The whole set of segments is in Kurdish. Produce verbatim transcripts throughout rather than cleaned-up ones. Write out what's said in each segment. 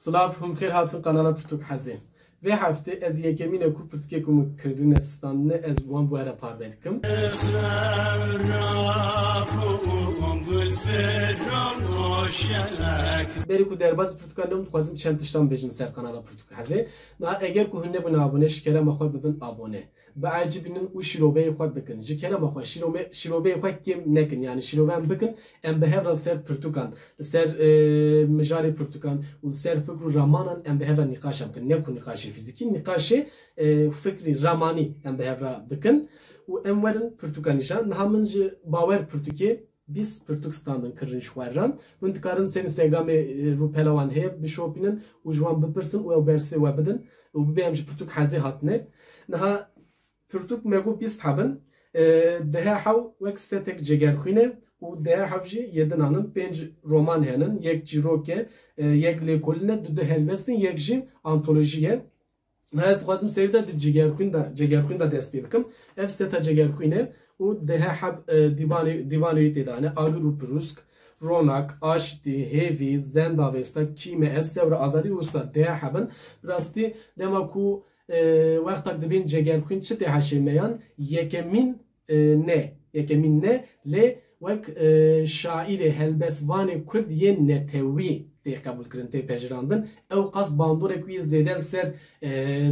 Silav, hûn xêr hatin kanala Pirtûk Hezê. Vê heftê ez yekemîn e ku pirtûkê ku min kirine, standine, ez wan bi we re parve dikim. Berî ku derbazî pirtûkan nebim, dixwazim çend tiştan bêjim ser kanala Pirtûk Hezê. Niha eger ku hûn nebûne abone, ji kerema xwe bibin abone. Biecibînin û şîroveyê xwe bikin. Ji kerema xwe şîrome-, şîroveyê xwe kêm nekin. Yanî şîroveyan bikin, em bi hev re li ser pirtûkan, li ser, e, mijarê pirtûkan û li ser fikr û ramanan em bi hev re nîqaşa bikin. Ne ku nîqaşê fîzîkî, nîqaşê, e, fikrî, ramanî em bi hev re bikin û em werin pirtûkan nîşan. Niha min ji bawer pirtûkê bîst pirtûk standin kirin ji xwe re. Hûn dikarin ser Instagramê, e, rûpela wan heye, bişopînin û ji wan bipirsin û ew bersivê we bidin û bibê em ji Pirtûk Hezê hatine. Niha pirtûk me got bîst heb in. E, dehe hew wek setek cegerxwîn e û dehe hew jî yê dinan in. Pênc roman henin, yek çîrok e, e, yek lêkolîn e, du du helbest in, yek jî antolojî ye. Niha ez dixwazim serî de di Cegerxwîn de, Cegerxwîn de dest pê bikim. Ev seta Cegerxwîn e û dehe heb, e, dîvanê, dîvanê wî tê de hene. Agir û Pirûsk, Ronak, Aştî, Hêvî, Zendavêsta, Kî me ez, Sewra Azadî û wisa dehe heb in. Bi rastî dema ku, e, wextak dibên Cegerxwîn çi tê heşê me yan? Yekemîn e, ne, yekemîn ne, lê wek, e, şaîrê helbestvanê kurd yên netewî tê qebûlkirin, tê pejirandin. Ew qas bandorek wî zêde li ser, e,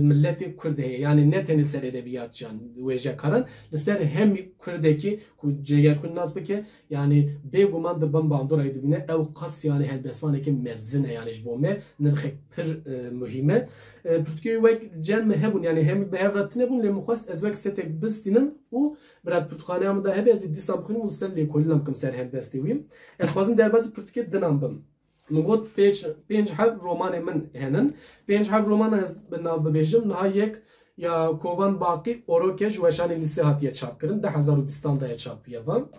miletê kurd heye. Yanî ne tenê ser edebiyatçiyan, wêjekaran, li ser hemî kurdekî ku Cegerxwîn nas bike, yanî bêguman di bin bandora wî de bîne. Ew qas yanî helbestvanekî mezin e, yanî ji bo me nirxek pir, e, muhîm e. E, pirtûkê wî wek cem me hebûn, yanî hemî bi hev re tune bûn, lê min xwest ez wek setek bistînim û Bira di pirtûkxaneya min de hebe, ez ê dîsa bixwînim û ser lêkolîna bikim ser helbestê wî. Ez dixwazim derbazî pirtûkê dinan bim. Min got pênc, pênc heb romanê min henin. Pênc heb romana ez bi nav bibêjim. Niha yek ya Kovan Baqî Orok e, ji weşanê lîsê hatiye çapkirin. Du hezar û bîstan de ye çap bûye va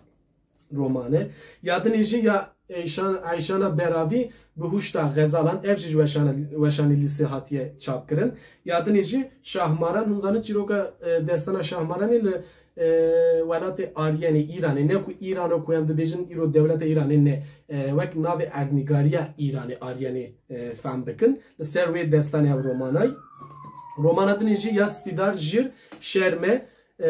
romane. Ya dinê jî ya Eyşan-, Eyşana Beravî Bihuşta Xezalan, ev jî ji weşana-, weşanê lîsê hatiye çapkirin. Ya dinê jî Şahmaran, hûn zanin çîroka, e, destana Şahmaranê li, e, welatê Aryenê, Îranê, ne ku Îran e ku em dibêjin îro dewleta Îranê, ne, e, wek navê erdnîgariya Îranê, Aryenê, e, fehm bikin. Li ser wê destanê ev romanay. Romana dinê jî ya Stîdar Jîr Şerme, e,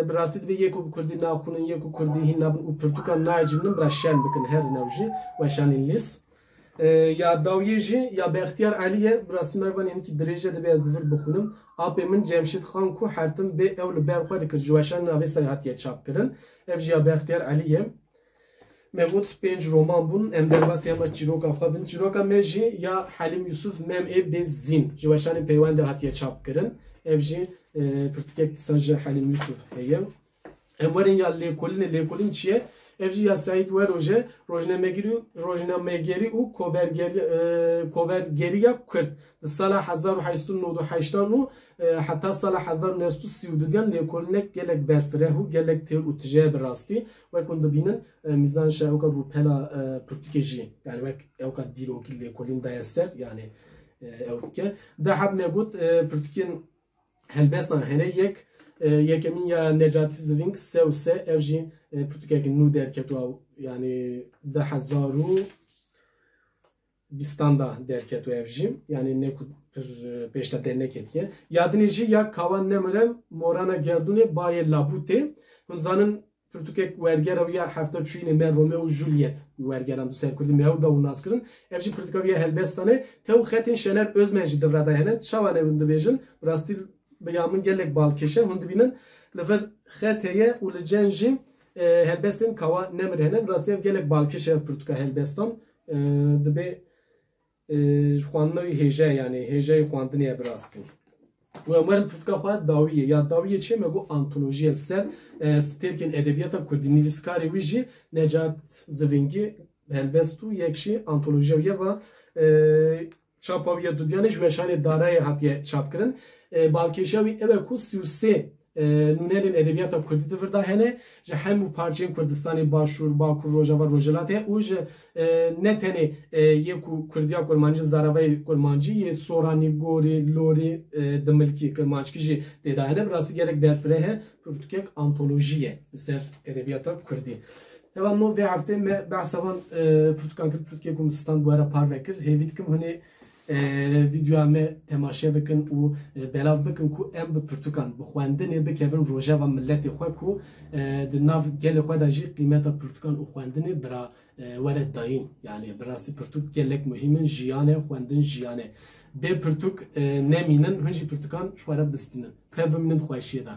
bi rastî dibê yê ku bi kurdî naxwînin, yê ku kurdî hîn nabin û pirtûkan naecibînin, bira şerm bikin, herin ew jî weşanên lîs. E, ya dawiyê jî ya Bextiyar Elî ye, bi rastî navê van hinekî dirêj e, dibê ez li vir bixwînim. Apê min Cemşîd Xan ku her tim bê ew li ber xwe dikir, ji weşanên Avêsayê hatiye çapkirin. Ev jî ya Bextiyar Elî ye. Me got pênc roman bûn, em derbasî hema çîroka xwe bin. Çîroka me jî ya Helîm Yusuf Mem ê Bê Zîn ji weşanê Peywendê hatiye çapkirin. Ev jî, e, pirtûkek dîsa ji Helîm Yusuf heye. Em werin ya lêkolînê. Lêkolîn çi ye? Ev jî ya Seîd Weroj e, rojnamegerî, rojnamegerî û kovergerî, e, kovergeriya Kurd. Di sala hezar û heşt sed û nod û heştan û, e, heta sala hezar û neh sed û sî û dudiyan lêkolînek gelek berfireh û gelek têr û tije ye bi rastî. Wek hûn dibînin, e, Mîzan Şah ewka rûpela, e, pirtûkê jî, yanî wek ewka dîrokî lêkolîn daye ser, yanî, e, ew dike. Deh heb me got, e, pirtûkên helbestan hene, yek, e, yekemîn ya Necatî Zivîng, Se û Se, ev jî, e, pirtûkeke nû derketwa, yanî du hezar û bîstan da derketwa ev jî. Yanî ne ku pir, e, pêş de derneketiye. Ya dinê jî ya Kawa Nemire Morana Gerdûnê Bayê Labûtê. Hûn zanin pirtûkek wergera wî ya hefta çûyînê me Romeo û Juliet wî wergeran du ser kurdî me ew da û nas kirin. Ev jî pirtûka wî ya helbestan e. Tew xetên Şener Özmen jî di vira de hene. Çawa ne hûn dibêjin? Bi rastî bi ya min gelek balkêş e. Hûn dibînin li vir xet heye û li cem jî, e, helbestên Kawa Nemir hene. Bi rastî ev gelek balkêş e ev pirtûka helbestan. E, dibê, e, xwendina wî hêja ye, yanî hêjayî xwendinê ye bi rastî. Û em werin pirtûka xwe dawiyê. Ya dawiyê çi ye? Me got antolojî ye li ser, e, stêrkên edebiyata kurdî. Nivîskarê wî jî Necat Zivingî helbest û yek jî antolojiya wî ye va, e, çapa wî ya dudiyanê ji weşanê Darayê hatiye çapkirin. E, balkêşiya wî ew e ku sî û sê, e, nûnerên edebiyata kurdî di vir de hene, ji hemû parçeyên Kurdistanê, Başûr, Bakur, Rojava, Rojhilat heye û ji, e, ne tenê, e, yê ku kurdiya kurmancî, zaravayê kurmancî, yê soranî, gorî, lorî, e, dimilkî, kirmanckî jî tê de hene. Bi rastî gelek berfireh e, pirtûkek antolojî ye li ser edebiyata kurdî. Heval no vê heftê me behsa van, e, pirtûkan kir, pirtûkê ku min stand bi we re parve kir. Hêvî dikim hûn ê e, vîdyoya me temaşe bikin û, e, belav bikin ku em bi pirtûkan, bi xwendinê bikevin rojeva miletê xwe ku, e, di nav gelê xwe de jî qîmeta pirtûkan û xwendinê bira, e, were dayîn. Yani bi rastî pirtûk gelek muhîm in, jiyan e, xwendin jiyan e. Bê pirtûk, e, nemînin, hûn jî pirtûkan ji xwe re bistînin. Tev bimînin di xweşiyê de.